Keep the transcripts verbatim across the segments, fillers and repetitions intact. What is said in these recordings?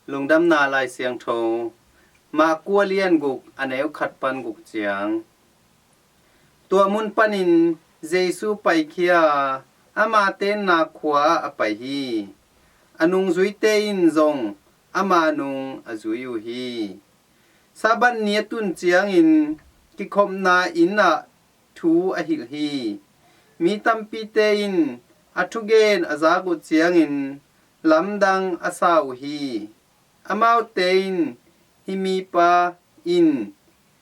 Lungdamna Lai Siangtho, Mark a lian guk, a neu khat pan guk ciang. Tua mun panin Jesu paikhia a, ama tenna khua ah a pai hi. A nungzuite in zong ama nung a zui uh hi. Sabbath ni a tun ciangin kikhopna inn ah thu a hilh hi. Mi tampite in a thugen a zak uh ciangin lamdang a sa uh hi. Amaute in, "Hih mipa in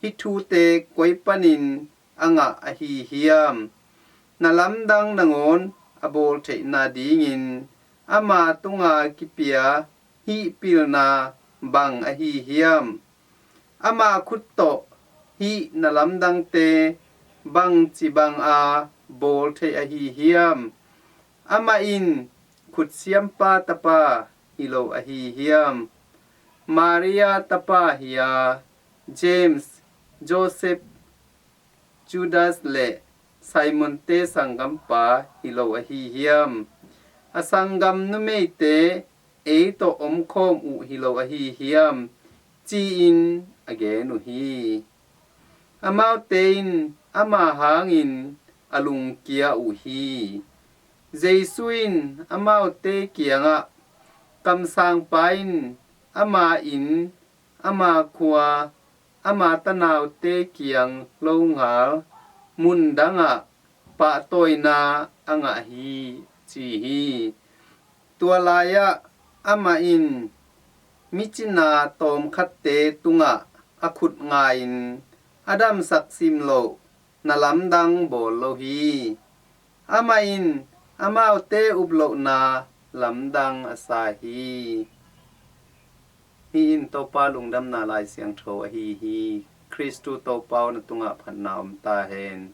hih thute koi panin a ngah ahi hiam? Na lamdang nangawn a bawl theihna dingin ama tunga kipia hih pilna bang ahi hiam? Ama khut tawh hih na lamdangte bangci banga bawl thei ahi hiam? Amah in khutsiampa tapa hi lo ahi hiam? Maria tapa hi a, James, Joseph, Judas le Simon-te sanggampa hi lo ahi hiam? A sanggam numeite ei tawh omkhawm uh hi lo ahi hiam?" ci-in a gen uh hi. Amaute in ama hangin a lungkia uh hi. Jesu in amaute kiangah, "Kamsangpa in ama inn, ama khua, ama tanaute kiang longal mun dangah pahtawina a ngah hi," ci hi. Tua lai-ah amah in mi cina tawmkhatte tungah a khut nga-in a damsak simloh na lamdang bawl lo hi. Amah in amaute uplohna lamdang a sa hi. Hih in Topa Lungdamna Lai Siangtho ahi hi. Khristu Topa aw, na tungah phatna om ta hen.